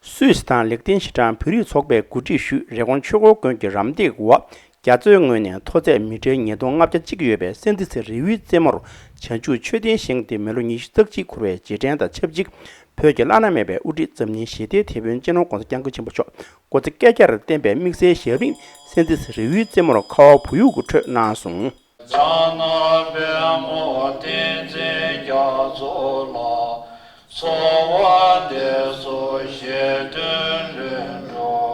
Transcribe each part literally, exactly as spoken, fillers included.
སུད་སི་དང་ལེགས་ལྡན་ཕྱི་འབྲེལ་བོད་རིགས་ཚོགས་པས་གོ་སྒྲིག་ཞུས་རི་ཀོན་ཆོས་འཁོར་དགོན་གྱི་རམ་འདེགས་འོག་རྒྱ་མཚོའི་ངོས་ནས་མཐོ་ཚད་མི་ཊར་ཉིས་སྟོང་ལྔ་བརྒྱ་གཅིག་ཡོད་པའི་སན་ཏི་སི་རི་བོའི་རྩེ་མོར་བྱང་ཆུབ་མཆོད་རྟེན་བཞེངས་ཏེ་མི་ལོ་ཉི་ཤུ་རྩ་གཅིག་འཁོར་བའི་རྗེས་དྲན་དང་ཆབས་ཅིག་བོད་ཀྱི་བླ་ན་མེད་པའི་དབུ་ཁྲིད་འཛམ་གླིང་ཞི་བདེའི་དེད་དཔོན་སྤྱི་ནོར་༧གོང་ས་༧སྐྱབས་མགོན་ཆེན་པོ་མཆོག་སྐུ་ཚེ་བསྐལ་བརྒྱར་བརྟན་པའི་དམིགས་བསལ་ཞབས་རིམ་སན་ཏི་སི་རི་བོའི་རྩེ་མོར་ཁ་བ་བུ་ཡུག་གི་ཁྲོད་གནང་སོང་། ཕྱག་ན་པདྨོ་བསྟན་འཛིན་རྒྱ་མཚོ་ལ། འཚོ་བ་འདི་ཚོ་ཞེ་འདོད་ལྷུན་གྲུབ་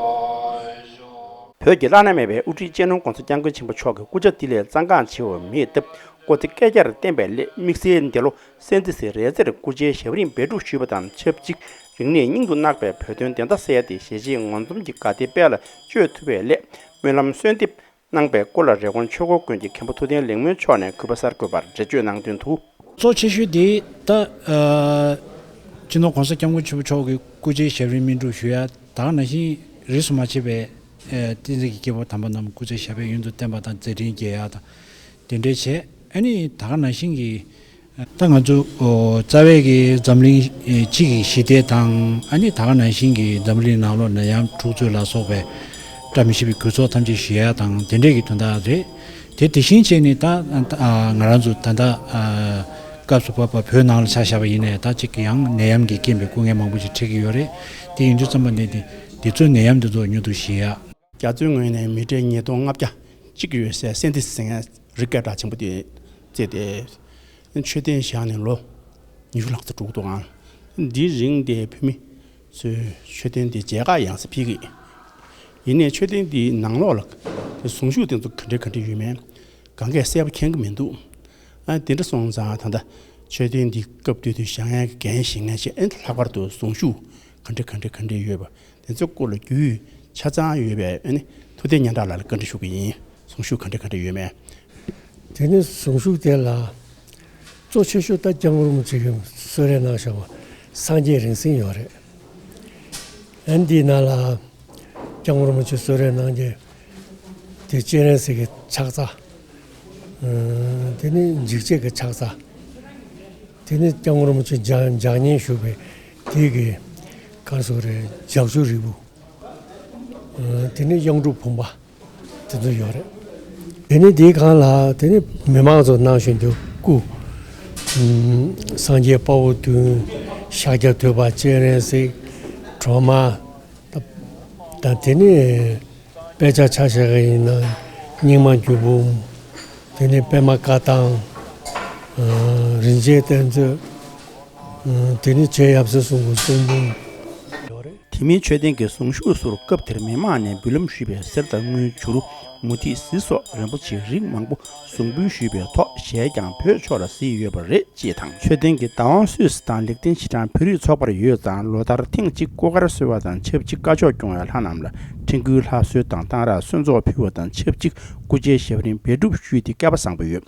ཤོག། བོད་ཀྱི་བླ་ན་མེད་པའི་དབུ་ཁྲིད་སྤྱི་ནོར་༧གོང་ས་༧སྐྱབས་མགོན་ཆེན་པོ་མཆོག་གི་སྐུ་ཕྱྭ་ཏི་ལའི་གཙང་ཁང་ཆེ་བ་མེད་སྟབས་སྐུ་ཚེ་བསྐལ་བརྒྱར་བརྟན་པའི་སླད་དམིགས་བསལ་འདི་ལོ་སན་ཏི་སི་རི་རྩེར་སྐུ་ཕྱྭའི་ཞབས་རིམ་འབད་སྒྲུབ་ཞུས་པ་དང་ཆབས་ཅིག་རིག་གནས་སྙིང་དུ་བརྣག་པའི་བོད་དོན་བདེན་མཐའ་གསལ་ཏེ་ཞལ་བཞེས་ངོ་འཛོམས་ཀྱི་དགའ་དད་དཔལ་ལ་སྤྱོད་ཐུབ་པའི་སླད་སྨོན་ལམ་གསོལ་འདེབས་གནང་པའི་སྐོར་ལ་རི་ཀོན་ཆོས་འཁོར་དགོན་གྱི་མཁན་པོ་ཐུབ་བསྟན་ལེགས་སྨོན་མཆོག་ནས་གུས་པ་གསར་འགོད་པར་འགྲེལ་བརྗོད་གནང་དོན་དུ། གཙོ་ཆེ་ཤོས་དེ་ད་ཨ་སྤྱི་ནོར་༧གོང་ས་༧སྐྱབས་མགོན་ཆེན་པོ་མཆོག་གི་སྐུ་ཕྱྭའི་ཞབས་རིམ་སྨིན་སྒྲུབ་ཞུ་ཡ་ད་ག་ནང་བཞིན་རིས་སུ་མ་ཆད་པའི་ཨ་བསྟན་འཛིན་གྱི་སྐྱེས་བུ་དམ་པ་རྣམས་སྐུ་ཚེ་ཞབས་པད་ཡུན་དུ་བརྟན་པ་དང་མཛད་འཕྲིན་རྒྱས་ཡ་དང་དེ་འདྲའི་བྱས་ཨ་ནི་ད་ག་ནང་བཞིན་གྱི་ད་ང་ཚོ་ཨོ་རྩ་བའི་གི་འཛམ་གླིང་ཨེ་སྤྱི་གི་ཞི་བདེ་དང་ཨ་ནི་ད་ག་ནང་བཞིན་གྱི་འཛམ་གླིང་ནང་ལོགས་ནད་ཡམས་འཁྲུག་རྩོད་ལ་སོགས་པའི་བཀྲ་མི་ཤིས་པའི་གོད་ཚོགས་ཐམས་ཅད་ཞི་ཡ་དང་དེ་འདྲས་ཀྱི་དོན་དག་རེད། དེ་དེ་བཞིན་བྱས་ནས་ད་ཨ་ང་རང་ཚོ་ད་ལྟ་ཨ་སྐབས་སུ་བབ་པ་བོད་ནང་ལ་ཆ་བཞག་པ་ཡིན་ནའི་ད་ཅིག་ཡང་ནད་ཡམས་ཀྱི་རྐྱེན་པས་སྐུ་ངལ་མང་པོ་ཞིག་འཕྲད་ཀྱི་ཡོད་རེད། དེ་ཡིན་དུས་ཙམ་པ་ནས་དེ་དེ་ཚོའི་ནད་ཡམས་དེ་ཚོ་མྱུར་དུ་ཞི་ཡ། རྒྱ་མཚོའི་ངོས་ནས་མི་ཊར་ཉིས་སྟོང་ལྔ་བརྒྱ་གཅིག་ཡོད་སའི་སན་ཏི་སི་ཟེར་མཁན་རི་སྐད་གྲགས་ཆེན་པོ་དེ་བརྩིས་ཏེ། མཆོད་རྟེན་བཞེངས་ནས་ལོ་ཉི་ཤུ་ལྷག་ཙམ་འགྲོ་གི་འདུག་ཨང་། འདིའི་རིང་དེ་བོད་མི་ཚོས་མཆོད་རྟེན་དེ་མཇལ་ཁ་ཡང་སེ་ཕུལ་གི། ཡིན་ནའི་མཆོད་རྟེན་འདིའི་ནང་ལོགས་ལ་དེ་གཟུངས་གཞུག་དེ་ཚོ་ག་འདྲ་ག་འདྲ་ཡོད་མེད་གང་གས་གསལ་པོ་མཁྱེན་གི་མི་འདུག་ཨ་དེ་འདྲ་སོང་ཙང་ད་ལྟ་མཆོད་རྟེན་འདི་སྐབས་དུས་དུས་བཞེངས་མཁན་གྱི་འགན་བཞེས་མཁན་ཞིག་ཨེ་ལྷག་པར་དུ་གཟུངས་གཞུག་ག་འདྲ་ག་འདྲ་ག་འདྲ་ཡོད་པ། དེ་ཚོའི་སྐོར་ལ་རྒྱུས་ཡོད་ཆ་ཚང་ཡོད་པའི་ཨ་ནི་ཐུབ་བསྟན་སྙན་གྲགས་ལགས་ལ་བཀའ་འདྲི་ཞུ་གི་ཡིན། གཟུངས་གཞུག་ག་འདྲ་ག་འདྲ་ཡོད་མེད། དེ་ནི་གཟུངས་གཞུག་དེ་ལ་གཙོ་ཆེ་ཤོས་ད་སྐྱབས་མགོན་རིན་པོ་ཆེ་གིས་གསོལ་རས་གནང་བཞག་པ་སངས་རྒྱས་རིང་བསྲེལ་ཡོད་རེད། ཨ་ནི་འདིའི་ནང་ལ་སྐྱབས་མགོན་རིན་པོ་ཆེ་གསོལ་རས་གནང་རྒྱུ་དེ་སྤྱན་རས་གཟིགས་ཀྱི་ཕྱག་འཚལ། ཨ་དེ་ནི་འཇིགས་བྱེད་ཀྱི་ཕྱག་འཚལ། དེ་ནི་སྐྱབས་མགོན་རིན་པོ་ཆེ་ལྗགས་ལྗགས་བསྙེན་ཞུས་པའི་དེ་གི་ག་རེ་ཟེར་རེད་ལྗགས་ཀྱུ་རིལ་བུ། ཨ་དེ་ནི་གཡུང་དྲུང་བུམ་པ་དེ་ཚོ་ཡོད་རེད། དེ་ནི་དེའི་སྒང་ལ་དེ་ནི་མི་མང་ཚོ་གནང་བཞིན་དུ་སྐུ། ཨ་སངས་རྒྱས་དཔའ་བོ་བདུན། ཤཱཀྱ་ཐུབ་པ། སྤྱན་རས་གཟིགས། སྒྲོལ་མ། ད་དེ་ནི་དཔེ་ཆ་ཆ་བཞག་གི་ཡིན་ན་རྙིང་མ་རྒྱུད་འབུམ། དེ་ནི་པདྨ་བཀའ་ཐང་། ཨ་རིན་ཆེན་གཏེར་མཛོད། ཨ་དེ་ནི་རྗེ་ཡབ་སྲས་གསུམ་གྱི་གསུང་འབུམ་ཡོད་རེད། དེ་མིན་མཆོད་རྟེན་གྱི་གཟུངས་གཞུག་ཚོར་སྐབས་དེར་མི་མང་ནས་འབུལ་ལམ་ཞུས་པའི་གསེར་དང་དངུལ་བྱུ་རུ་མུ་ཏིག་གཟི་སོགས་རིན་པོ་ཆེའི་རིགས་མང་པོ་གཟུངས་འབུལ་ཞུས་པའི་ཐོག་ཞལ་ཀྱང་བོད་ཕྱོགས་ལ་གཟིགས་ཡོད་པ་རེད། ཅེས་དང་། མཆོད་རྟེན་གྱི་བདག་དབང་སུད་སི་དང་ལེགས་ལྡན་ཕྱི་འབྲེལ་བོད་རིགས་ཚོགས་པར་ཡོད་ཙང་ལོ་ལྟར་ཐེངས་གཅིག་སྐུ་མཁར་གསོལ་བ་དང་ཆབས་ཅིག་བཀའ་ཆོས་སྐྱོང་བའི་ལྷ་རྣམས་ལ་ཁྲིན་སྐུའི་ལྷ་གསོལ་དང་གཏང་རག་གསོལ་ཚོགས་ཕུལ་བ་དང་ཆབས་ཅིག་སྐུ་ཕྱྭའི་ཞབས་རིམ་འབད་སྒྲུབ་ཞུས་ཏེ་སྐལ་པ་བཟང་པོ་ཡོད།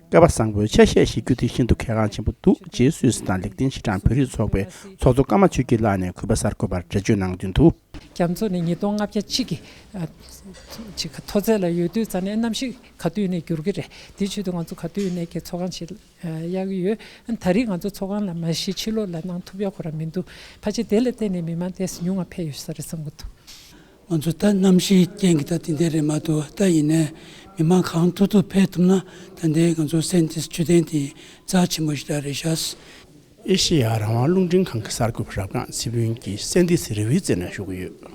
སྐལ་པ་བཟང་པོའི་ཆ་ཤས་ཤིག་རྒྱུ་དེ་ཤིན་ཏུ་གལ་འགངས་ཆེན་པོ་འདུག་ཅེས་སུད་སི་དང་ལེགས་ལྡན་ཕྱི་འབྲེལ་བོད་རིགས་ཚོགས་པའི་ཚོགས་གཙོ་ཀརྨ་ཆོས་སྐྱིད་ལགས་ནས་གུས་པ་གསར་འགོད་པར་འགྲེལ་བརྗོད་གནང་དོན་དུ། རྒྱ་མཚོ་ནི་ཉིས་སྟོང་ལྔ་བརྒྱ་གཅིག་གི་ཨ་ཅིག་མཐོ་ཚད་ལ་ཡོད་དུས་ཙ་ནས་གནམ་གཤིས་ག་དུས་ནས་འགྱུར་གྱི་རེད། དེ་ཆེད་དུ་ང་ཚོ་ག་དུས་ནས་ཀྱི་ཚོགས་ཁང་ཞིག་ཨ་གཡར་གྱི་ཡོད། ཨ་ད་རེས་ང་ཚོ་ཚོགས་ཁང་ལ་མ་གཞི་ཕྱི་ལོགས་ལ་གནང་ཐུབ་ཡག་ཁོ་རང་མི་འདུག་ཕལ་ཆེར་དེ་ལ་བརྟེན་ནས་མི་མང་ཏོག་ཙམ་ཉུང་ང་ཕེབས་ཡོད་ས་རེད་བསམ་གྱི་འདུག་ང་ཚོ་ད་གནམ་གཤིས་རྐྱེན་གྱིས་ད་དེ་འདྲ་རེད་མ་གཏོགས་ད་ཡིན་ནའི་མི་མང་གང་ཐུབ་ཐུབ་ཕེབས་ཐུབ་ན་ད་ལྟའི་ང་ཚོ་སན་ཏི་སི་མཆོད་རྟེན་དེ་རྩ་ཆེན་པོ་ཞིག་ད་རེད་ཤག་ཨེ་ཤེ་ཡ་རང་དབང་རླུང་འཕྲིན་ཁང་གི་གསར་འགོད་པ་རབ་སྒང་ཚེ་ཕུན་གྱིས་སན་ཏི་སི་རི་བོའི་རྩེ་ནས་ཞུ་གི་ཡོད།